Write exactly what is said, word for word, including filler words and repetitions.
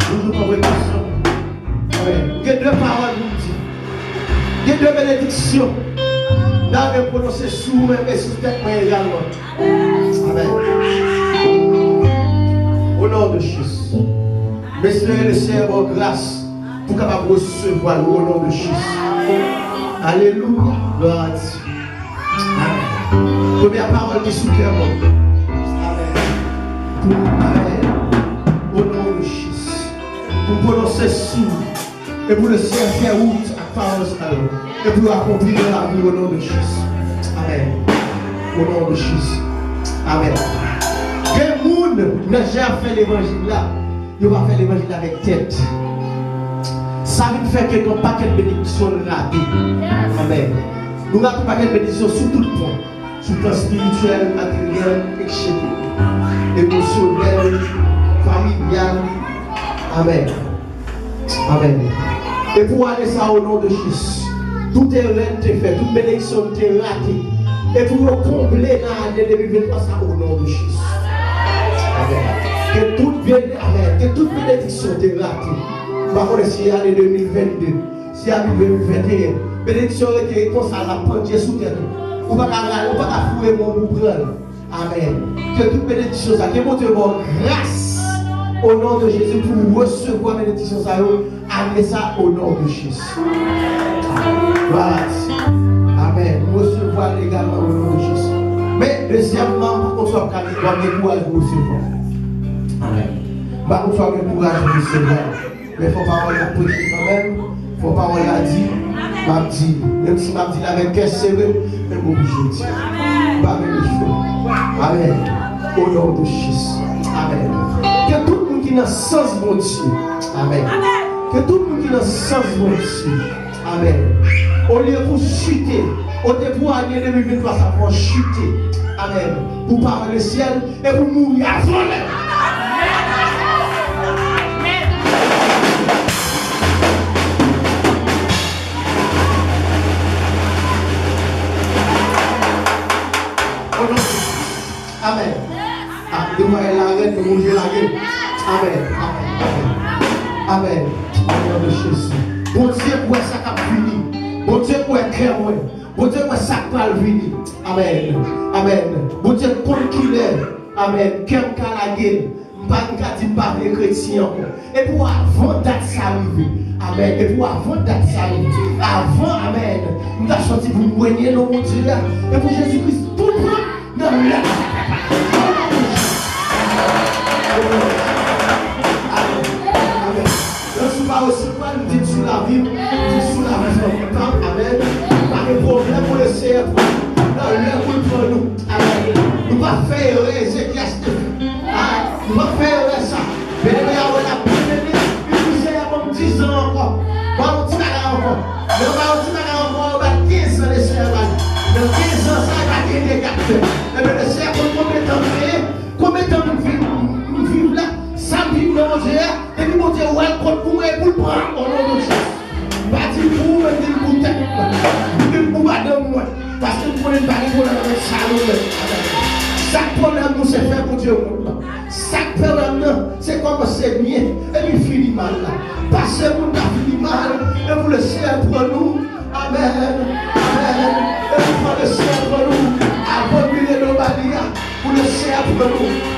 Toujou pran prekosyon. Amèn. Gen de pawòl pou m di. Gen de benediksyon. M ta renmen pwononse sou ou menm e sou tèt mwen egalman. Amèn. O non de Jezi. M espere Lesenyè ba w gras pou w kapab resevwa l o non de Jezi. Alelouya. Glwa a Dye. Amèn. Premye pawòl ki sou kè mwen. Amèn. Pou, amèn. O non de Jezi. Pou pwononse sou. E pou Lesenyè fè wout ak pawòl sa yo. E pou yo akonpli nan lavi w o non de Jezi. Amèn. O non de Jezi. Amèn. Gen moun nan jan y ap fè levanjil la, yo pa fè levanjil avèk tèt. Sa vin fè ke gen yon pakèt benediksyon n rate. Amèn. Nou rate yon pakèt benediksyon sou tout pwen. Sou plan espirityèl, materyèl, etsetera. Emosyonèl, familyal. Amèn. Amèn. E pou ane sa, o non de Jezi, tout erè n te fè, tout benediksyon n te rate, e pou yo konble nan ane de mil venntwa sa, o non de Jezi. Amèn. Ke tout bene-, amèn. Ke tout benediksyon te rate. M pa konnen si ane de mil vennde, si ane de mil venteyen, benediksyon rete konsa, l ap pandye sou tèt ou. Ou pa ka rale, ou pa ka foure men w pou pran l. Amèn. Ke tout benediksyon sa, ke Bondye ba w gras o non de Jezi pou w resevwa benediksyon sa yo, ane sa o non de Jezi. Glwa a Dye. Amèn. Nou resevwa l egalman o non de Jezi. Men, dezyèmman, m pa konn si w ap ka, w ap gen kouraj pou resevwa. Amèn. M pa konn si w ap gen kouraj pou resevwa. Men fò pawòl la preche kanmenm. Fò pawòl la di. M ap di. Menm si m ap di l avèk kè sere, men m oblije di. M pa gen lechwa. Amèn. O non de Jezi. Amèn. Ke tout moun ki nan sans Bondye. Amèn. Ke tout moun ki nan sans Bondye. Amèn. Olye pou chite, olye pou ane de mil venntwa sa fè w chite. Amèn. Pou pawòl lesyèl, e pou mouri avan lè. O non de Jezi. Amèn. A, depi w wè l la rèd, nou mouri lage. Amèn. Amèn. Amèn. Amèn. O non de Jezi. Bondye wè sa k ap vini. Bondye wè kè mwen. Bondye wè sa k pral vini. Amèn. Amèn. Bondye konn kilè. Amèn. Kè m ka lage. M pa, m ka di m pa vle kretyen ankò. E pou avan dat sa rive. Amèn. E pou avan dat sa rive. Avan, amèn. M ta sòti pou m mwenye non Bondye a. E pou Jezi Kris tou pran nan lè sa. Amèn. Amèn. Lè sou pa resevwa, m di sou lavi m, m di sou lavi fanmi pa m. Amèn. Pa gen pwoblèm pou Lesenyè pran nou. Nan lè pou l pran nou. Amèn. Nou pa fè erè Ezekyas te fè. A, nou pa fè erè sa. Byeneme a wè l ap byen mennen. Li di, Senyè, ban m diz an ankò. Ban m yon ti bagay ankò. Lè yo ba yo ti bagay ankò, yo ba l kenz an Lesenyè ba li. Nan kenz an sa, li pa gen dega k fè. Ebyen, Lesenyè konn konbyen tan m genyen, konbyen tan m viv, m viv la, sa m viv nan Bondye a, depi Bondye wè l kont pou mwen, e pou l pran, o non de Jezi. M pa di l pou ou, men m di l pou tèt mwen. M di l pou madanm mwen. Paske m konnen m pa gen pwoblèm avèk sa nou menm. Sa k pwoblèm nou se fè Bondye wont lan. Sa k pwoblèm nan se kòmanse byen epi fini mal la. Pase moun ka fini mal, e pou Lesenyè pran nou. Amèn. Amèn. E pou pran Lesenyè pran nou. Avan n vire do ba li a, pou Lesenyè pran nou.